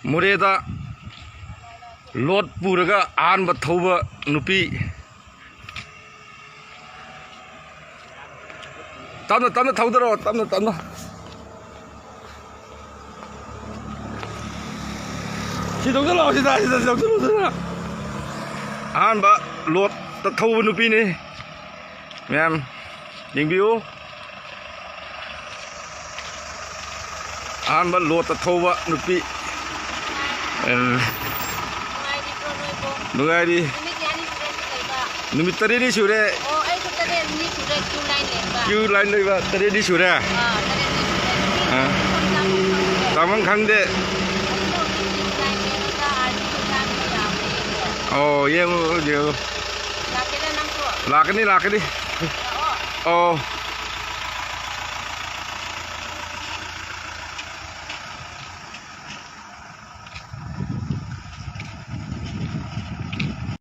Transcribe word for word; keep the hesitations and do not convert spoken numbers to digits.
ꯃꯣꯔꯦꯗ ꯂꯣꯠ ꯄꯨꯔꯒ ꯑꯍꯥꯟꯕ ꯊꯧꯕ ꯅꯨꯄꯤ꯫ ꯇꯞꯅ ꯇꯞꯅ ꯊꯧꯗꯔꯣ, ꯇꯞꯅ ꯇꯞꯅ꯫ ꯁꯤ ꯊꯧꯗꯔꯣ, ꯁꯤꯗ, ꯁꯤꯗ, ꯁꯤ ꯊꯧꯗꯔꯣ, ꯁꯤꯗ꯫ ꯑꯍꯥꯟꯕ ꯂꯣꯠꯇ ꯊꯧꯕ ꯅꯨꯄꯤꯅꯤ꯫ ꯃꯌꯥꯝ ꯌꯦꯡꯕꯤꯌꯨ꯫ ꯑꯍꯥꯟꯕ ꯂꯣꯠꯇ ꯊꯧꯕ ꯅꯨꯄꯤ꯫ ꯑꯦ, ꯅꯨꯡꯉꯥꯏꯔꯤꯕ꯭ꯔꯣ ꯅꯣꯏꯕꯣ? ꯅꯨꯡꯉꯥꯏꯔꯤ꯫ ꯅꯨꯃꯤꯠ ꯀꯌꯥꯅꯤ ꯁꯨꯔꯦ ꯁꯤ ꯂꯩꯕ? ꯅꯨꯃꯤꯠ ꯇꯔꯦꯠꯅꯤ ꯁꯨꯔꯦ꯫ ꯑꯣ, ꯑꯩꯁꯨ ꯇꯔꯦꯠꯅꯤ ꯁꯨꯔꯦ ꯀ꯭ꯌꯨ ꯂꯥꯏꯟ ꯂꯦꯡꯕ꯫ ꯀ꯭ꯌꯨ ꯂꯥꯏꯟ ꯂꯩꯕ ꯇꯔꯦꯠꯅꯤ ꯁꯨꯔꯦ꯫ ꯑꯥ, ꯇꯔꯦꯠꯅꯤ ꯁꯨꯔꯦ꯫ ꯑꯥ꯫ ꯃꯐꯝ ꯆꯥꯐꯝ ꯈꯪꯗꯦ꯫ ꯆꯥꯐꯝ ꯈꯪꯗꯦ꯫ ꯑꯩꯁꯨ ꯍꯧꯖꯤꯛ ꯀ꯭ꯌꯨ ꯂꯥꯏꯟ ꯂꯦꯡꯉꯒ ꯑꯥꯔꯃꯤ ꯀꯣꯏꯇꯥꯟ ꯌꯥꯝꯃꯦ ꯌꯦꯡꯉꯣ꯫ ꯑꯣ, ꯌꯦꯡꯉꯨ, ꯌꯦꯡꯉꯨ꯫ ꯂꯥꯛꯀꯦꯔꯥ ꯅꯪꯁꯨ? ꯂꯥꯛꯀꯅꯤ, ꯂꯥꯛꯀꯅꯤ꯫ ꯂꯥꯛꯑꯣ꯫ ꯑꯣ꯫